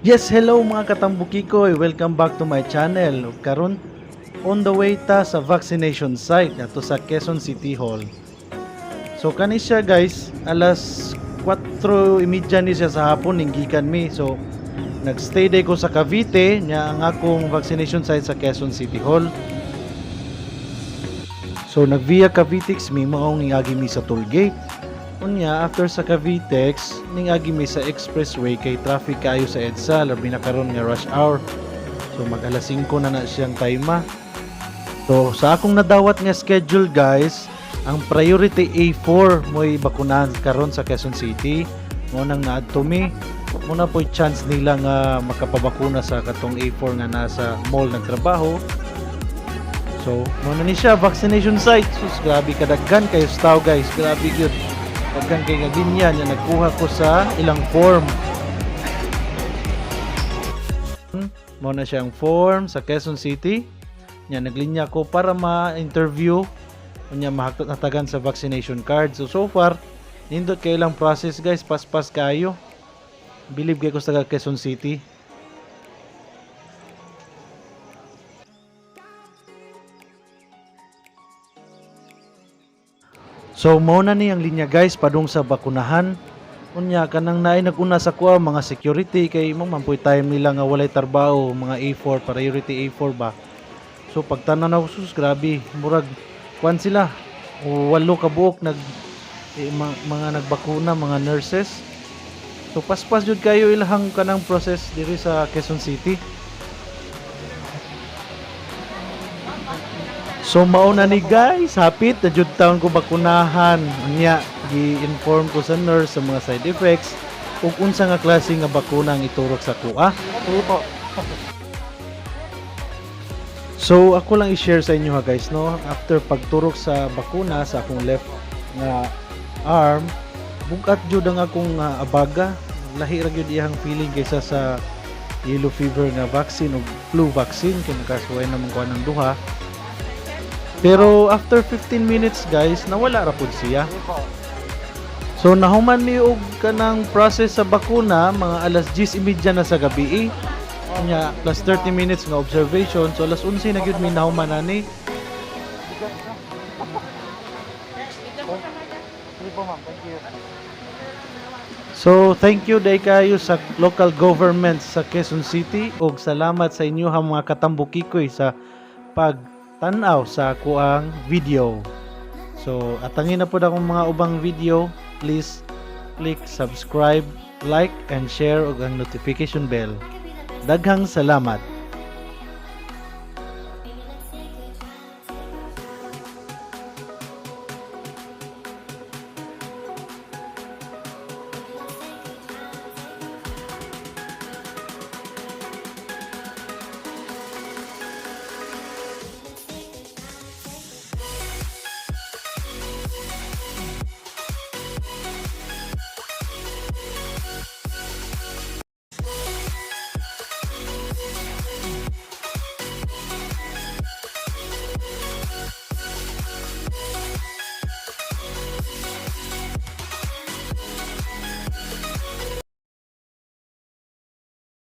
Yes, hello mga katambukikoy. Welcome back to my channel. Ug karon on the way ta sa vaccination site ato sa Quezon City Hall. So kani siya, guys, alas 4:30 ni siya sa hapon ning gikan mi. So nagstay day ko sa Cavite nya ang akong vaccination site sa Quezon City Hall. So nag via Cavitex mi, mao ning agi mi sa toll gate. Unya after sa Cavitex, ning agi mi sa expressway kay traffic kaayo sa EDSA, labi na karon nga rush hour. So mag alas 5 na na siyang time. So sa akong nadawat nga schedule, guys, ang priority A4 mo'y bakunahan karon sa Quezon City. Mo nang naadto mi. Mo na po'y chance nila nga makapabakuna sa katong A4 nga nasa mall nagtrabaho. So, mo na ni siya vaccination site. Sus, grabe kadaghan kayo tao, guys. Grabe gyud. Daghan kay nga linya nya nagkuha ko sa ilang form. Mo na siyang form sa Quezon City. Nya naglinya ko para ma-interview unya mahakot natagan sa vaccination card. So so far nindot kay ilang process, guys, paspas kayo. Believe kay ko sa taga Quezon City. So mao na ni ang linya, guys, padung sa bakunahan. Unya kanang naay naguna sa kuha, mga security, kay mo man po'y time nila nga walay trabaho, mga A4, priority A4 ba. So pagtanaw na, sus, grabe, murag kuan sila. Walo ka buok nag eh, mga nagbakuna, mga nurses. So paspas jud kayo ilahang kanang process diri sa Quezon City. So mao na ni, guys, hapit na jud taon ko bakunahan. Unya gi-inform ko sa nurse sa mga side effects ug unsa nga klase nga bakuna ang iturok sa kuha. Sige po. So ako lang i-share sa inyo ha, guys, no. After pagturok sa bakuna sa akong left nga arm, bugat jud ang akong abaga. Lahi ra gyud iyang feeling kaysa sa yellow fever nga vaccine o flu vaccine kay nakasuway naman ko ng duha. Pero after 15 minutes, guys, nawala ra pud siya. Sige po. So nahuman mi og kanang process sa bakuna mga alas 10:30 na sa gabi. Unya plus 30 minutes nga observation, so alas 11 na gyud mi nahuman ani. Sige po, ma'am. Thank you. So thank you day kayo sa local government sa Quezon City ug salamat sa inyo ha mga katambukikoy sa pagtan-aw sa akuang video. So atangin na pud akong mga ubang video. Please click subscribe, like and share ug ang notification bell. Daghang salamat.